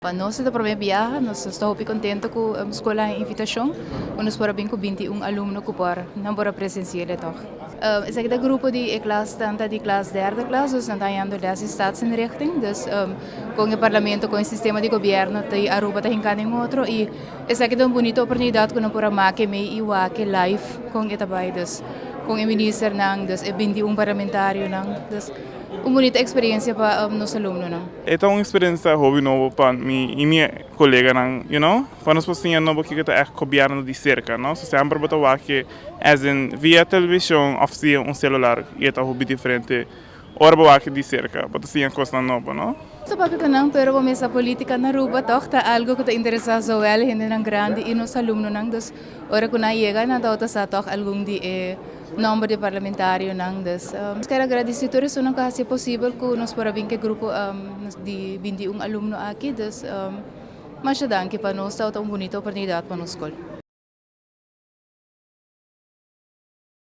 Pa nos e prome biaha, nos ta hopi contento cu scol a invitacion, cu nos por a bin cu 21 alumno cu por nan por a presencia toch. Esaki ta grupo di klas, tanto di klas derde klas, dus nan ta hayando les di staatsinrichting, dus con e parlamento, con e sistema di gobierno di Aruba ta hinca den otro y esaki ta un bunita oportunidad cu nan por a make mee y wak live con e ta bay, dus con e minister nan, dus e 21 parlamentario nan, dus un bunita experiencia pa nos alumno nan. E ta un experiencia hopi nobo pa mi y mi coleganan, pa nos por siña nobo kico ta echt gobierno di cerca, no? So semper bo ta wak as in via television of via un celular y ta hopi diferente. Ora bo wak di cerca, bo ta siña cos nobo, no? So papia cu nan, pero bo mesa politica na Aruba toch ta algo cu ta interesa zowel hendenan grandi y nos alumnonan, dus ora cu nan yega nan ta sa toch algun di e nomber di parlamentario nan. Dus kier gradici tur esunnan cu a haci posibel cu nos por a bin cu e grupo di 21 alumno aki, dus masha danki. Pa nos ta un bunita oportunidad pa nos scol.